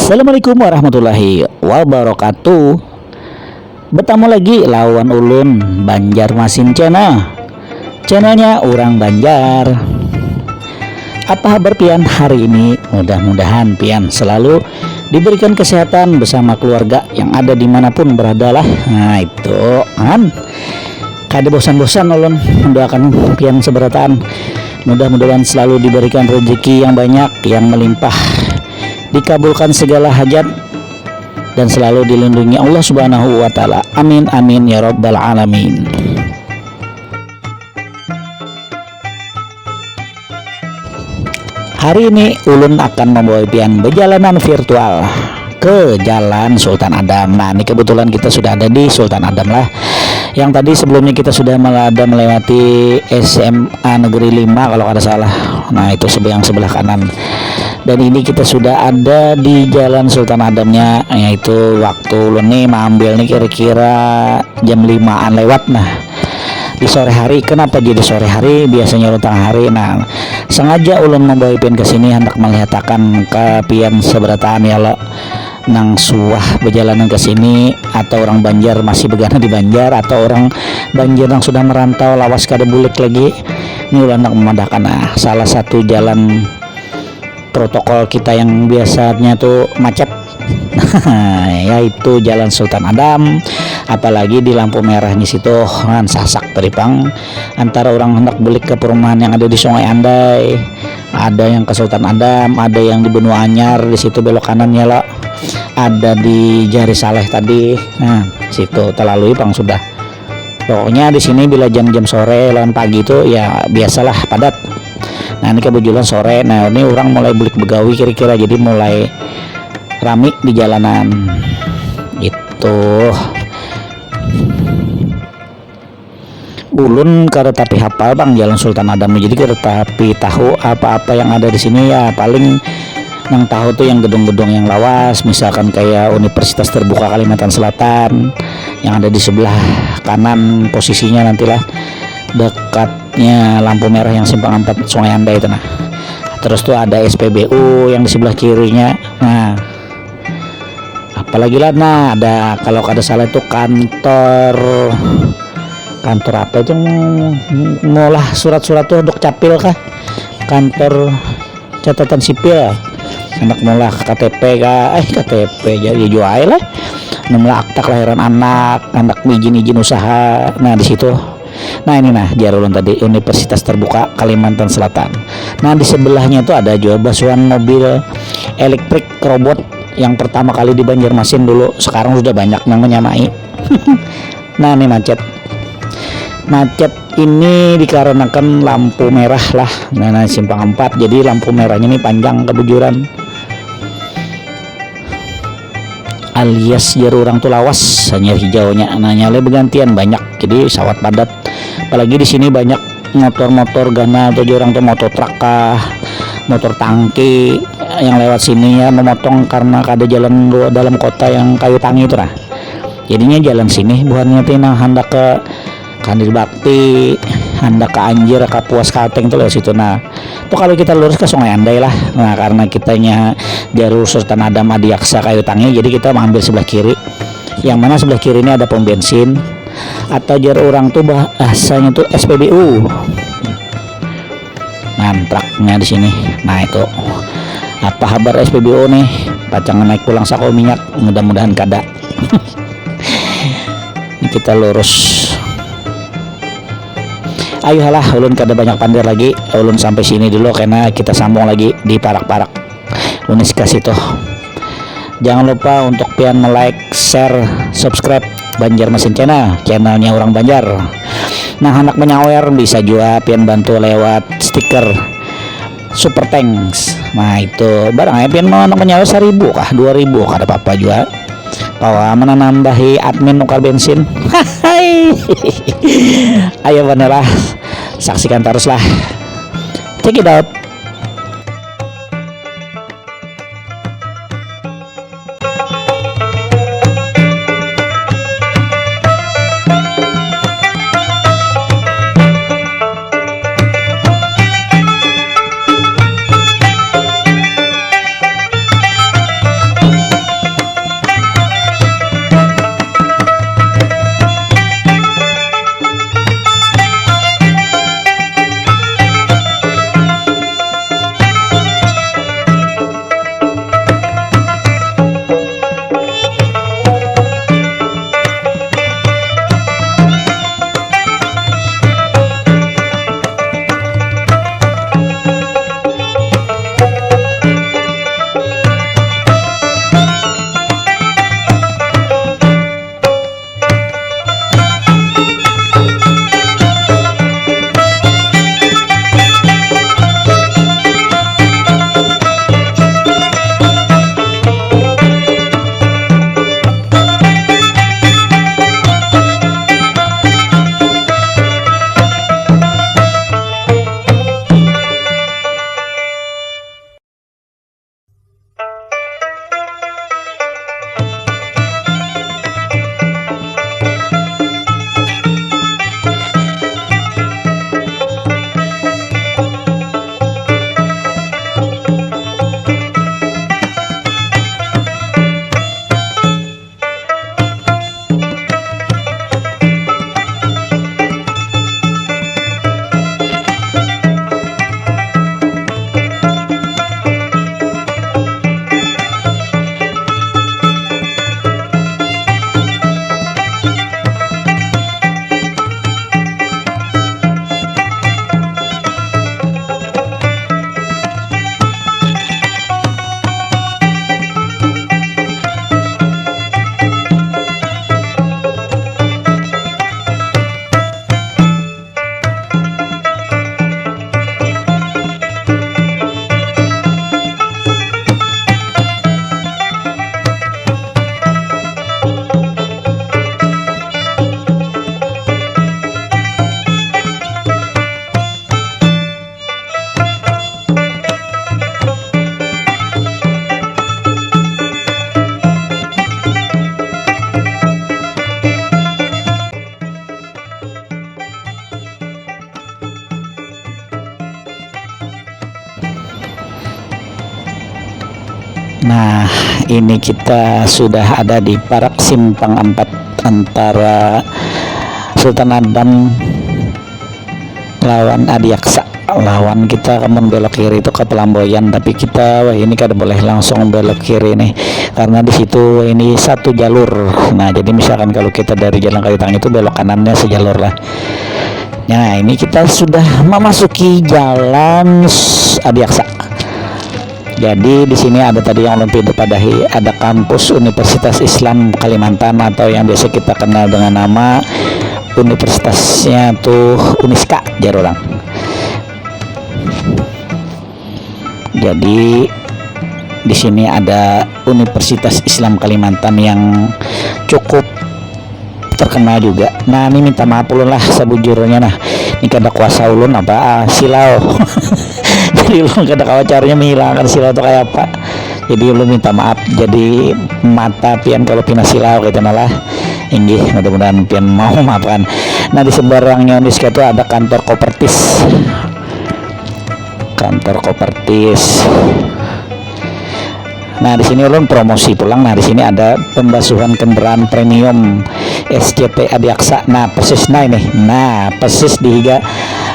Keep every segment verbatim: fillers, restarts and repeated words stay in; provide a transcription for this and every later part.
Assalamualaikum warahmatullahi wabarakatuh. Bertamu lagi lawan ulun, Banjarmasin Channel. Channelnya orang Banjar. Apa kabar pian hari ini? Mudah-mudahan pian selalu diberikan kesehatan bersama keluarga yang ada dimanapun beradalah. Nah, itu kan. Kada bosan-bosan ulun mendoakan pian seberataan. Mudah-mudahan selalu diberikan rezeki yang banyak, yang melimpah, dikabulkan segala hajat, dan selalu dilindungi Allah Subhanahu wa Ta'ala. Amin, amin, ya Rabbal 'Alamin. Hari ini ulun akan membawa pian berjalanan virtual ke Jalan Sultan Adam. Nah, ini kebetulan kita sudah ada di Sultan Adam lah. Yang tadi sebelumnya kita sudah mel- ada melewati S M A Negeri lima kalau kada salah. Nah, itu sebelah, yang sebelah kanan. Dan ini kita sudah ada di Jalan Sultan Adamnya, yaitu waktu ulun nih maambil nih kira-kira jam limaan lewat. Nah, di sore hari, kenapa jadi sore hari? Biasanya ulun tengah hari. Nah, sengaja ulun membawa pian ke sini hendak melihatakan ke pian seberataan ya lo, nang suah berjalanan ke sini atau orang Banjar masih begana di Banjar atau orang Banjar yang sudah merantau lawas kada bulik lagi. Ini ulun hendak memandahkan, nah, salah satu jalan protokol kita yang biasanya tuh macet, yaitu Jalan Sultan Adam, apalagi di lampu merahnya situ kan sasak tadi pang, antara orang hendak bulik ke perumahan yang ada di Sungai Andai, ada yang ke Sultan Adam, ada yang di Benua Anyar, di situ belok kanan ya lo, ada di Jari Saleh tadi. Nah, situ terlalui pang sudah. Pokoknya di sini bila jam-jam sore lawan pagi itu ya biasalah padat. Nah, ini kebetulan sore. Nah, ini orang mulai bulik begawi kira-kira, jadi mulai rami di jalanan. Itu ulun kada tapi hafal pang Jalan Sultan Adam, jadi kada tapi tahu apa-apa yang ada di sini. Ya, paling nang tahu tuh yang gedung-gedung yang lawas, misalkan kayak Universitas Terbuka Kalimantan Selatan yang ada di sebelah kanan posisinya, nantilah dekatnya lampu merah yang simpang empat Sungai Andai itu, nah. Terus tuh ada S P B U yang di sebelah kirinya. Nah, apalagi lah, nah, ada, kalau kada salah itu kantor, kantor apa itu yang ngolah surat-surat tuh, Dukcapil kah? Kantor catatan sipil, anak maulah K T P kah? Eh, K T P jadi jual lah. Maulah akta kelahiran anak, anak izin-izin usaha. Nah, di situ. Nah, ini nah, jar ulun tadi, Universitas Terbuka Kalimantan Selatan. Nah, di sebelahnya itu ada juga basuhan mobil elektrik robot yang pertama kali di Banjarmasin dulu. Sekarang sudah banyak yang menyamai. Nah, ini macet. Macet ini dikarenakan lampu merah lah. Nah, nah, simpang empat, jadi lampu merahnya ini panjang kebujuran. Alias jar orang tuh lawas, hanya hijaunya. Nanya le begantian banyak, jadi sawat padat. Apalagi di sini banyak motor-motor ganal tuh, jar orang tuh motor truk kah, motor tangki yang lewat sini ya, memotong karena kada jalan lu- dalam kota yang kayu tangi itu nah. Jadinya jalan sini buhannya tuh nang handak ke Kandir Bakti, handak ke Anjir, Kapuas, Kalteng tuh lewat situ. Nah, tuh kalau kita lurus ke Sungai Andai lah. Nah, karena kitanya jalur Sultan Adam, Adiaksa, Kayu Tangi, jadi kita mengambil sebelah kiri. Yang mana sebelah kiri ini ada pom bensin, atau jar orang tuh bahasanya tuh S P B U. Nah, truknya di sini. Nah, itu. Apa kabar S P B U nih? Pacang naik pulang saku minyak. Mudah-mudahan kada. Ini kita lurus. Ayuhalah, ulun kada banyak pandir lagi. Ulun sampai sini dulu, karena kita sambung lagi di parak-parak. Unis kasih tuh. Jangan lupa untuk pian like, share, subscribe Banjarmasin Channel, channelnya orang Banjar. Nah, anak menyawer bisa juga pian bantu lewat stiker Super Thanks. Nah, itu barang ya, pian mau anak menyawer seribu kah, dua ribu, kada apa-apa juga. Kawa menambahi admin nukar bensin. Ayo, bener lah. Saksikan terus lah. Check it out. Nah, ini kita sudah ada di parak simpang empat antara Sultan Adam lawan Adiaksa. Lawan kita amun belok kiri itu ke Pelamboyan, tapi kita wahini kada boleh langsung belok kiri nih, karena di situ ini satu jalur. Nah, jadi misalkan kalau kita dari Jalan Kayu Tangi itu belok kanannya sejalur lah. Nah, ini kita sudah memasuki jalan s-, Adiaksa. Jadi di sini ada tadi yang ulun padahi, ada kampus Universitas Islam Kalimantan atau yang biasa kita kenal dengan nama universitasnya tuh Uniska, jar orang. Jadi di sini ada Universitas Islam Kalimantan yang cukup terkenal juga. Nah, ini minta maaf ulun lah sebujurnya, nah. Ini kada kuasa ulun apa, ah, silau. Jadi ulun kada kawa caranya menghilangkan silau itu kayak apa. Jadi ulun minta maaf. Jadi mata pian kalau pina silau gitu nah lah. Inggih, mudah-mudahan pian mau memaafkan. Nah, di seberangnya Uniska itu ada kantor Kopertis. Kantor Kopertis. Nah, di sini ulun promosi pulang. Nah, di sini ada pembasuhan kendaraan premium S C T Adiaksa. Nah, persis nah ini. Nah, persis di higa,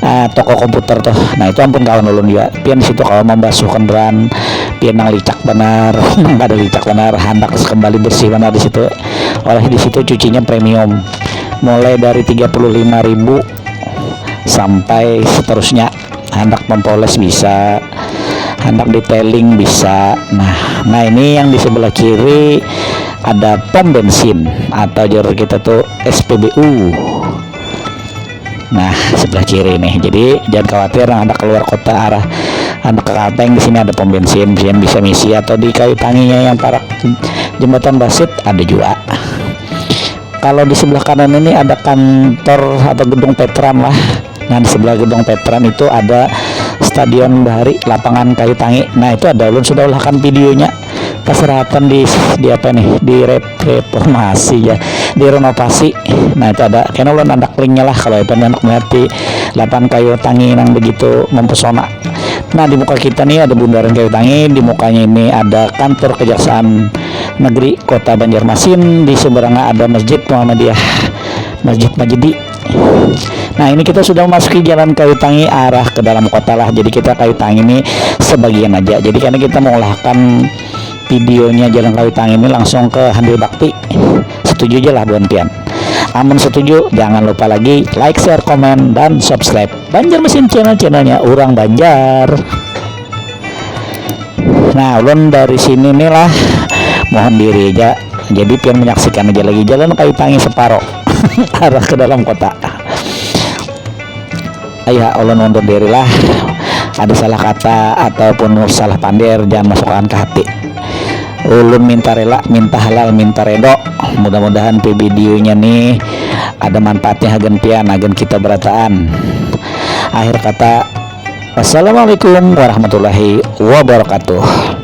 eh, toko komputer tuh. Nah, itu ampun kawan ulun juga. Pian di situ kawa membasuh kendaraan pian nang licak banar, nang kada licak banar, handak kembali bersih banar di situ. Oleh di situ cucinya premium. Mulai dari tiga puluh lima ribu sampai seterusnya. Handak mempoles bisa, handak detailing bisa. Nah, nah, ini yang di sebelah kiri ada pom bensin atau jalur kita tuh S P B U. Nah, sebelah kiri nih. Jadi jangan khawatir, yang ada keluar kota arah, ada ke Kalteng, di sini ada pom bensin, pian bisa misi atau di Kayu Tanginya yang parak Jembatan Basit ada juga. Kalau di sebelah kanan ini ada kantor atau gedung Petran lah. Nah, di sebelah gedung Petran itu ada Stadion Bahari, lapangan Kayu Tangi. Nah, itu ada, ulun sudah ulahkan videonya. Pas rahatan di, di apa nih? Di rep-, reformasi ya, direnovasi. Nah, itu ada. Kena ulun handak linknya lah kalau itu handak melihat di lapangan Kayu Tangi yang begitu mempesona. Nah, di muka kita nih ada Bundaran Kayu Tangi, di mukanya ini ada kantor Kejaksaan Negeri Kota Banjarmasin, di seberangnya ada Masjid Muhammadiyah, Masjid Majdi. Nah, ini kita sudah memasuki Jalan Kayu Tangi arah ke dalam kota lah. Jadi kita Kayu Tangi ini sebagian aja. Jadi karena kita mengulahkan videonya Jalan Kayu Tangi ini langsung ke Handil Bakti. Setuju aja lah buan pian. Amun setuju, jangan lupa lagi like, share, komen, dan subscribe Banjarmasin Channel, channelnya orang Banjar. Nah, ulun dari sini nih lah, mohon diri aja. Jadi pian menyaksikan aja lagi Jalan Kayu Tangi separo arah ke dalam kota. Ayo, ulun undur diri lah. Ada salah kata ataupun salah pander, jangan masukkan ke hati. Ulun minta rela, minta halal, minta redo. Mudah-mudahan videonya nih ada manfaatnya hagan pian, hagan kita berataan. Akhir kata, wassalamualaikum warahmatullahi wabarakatuh.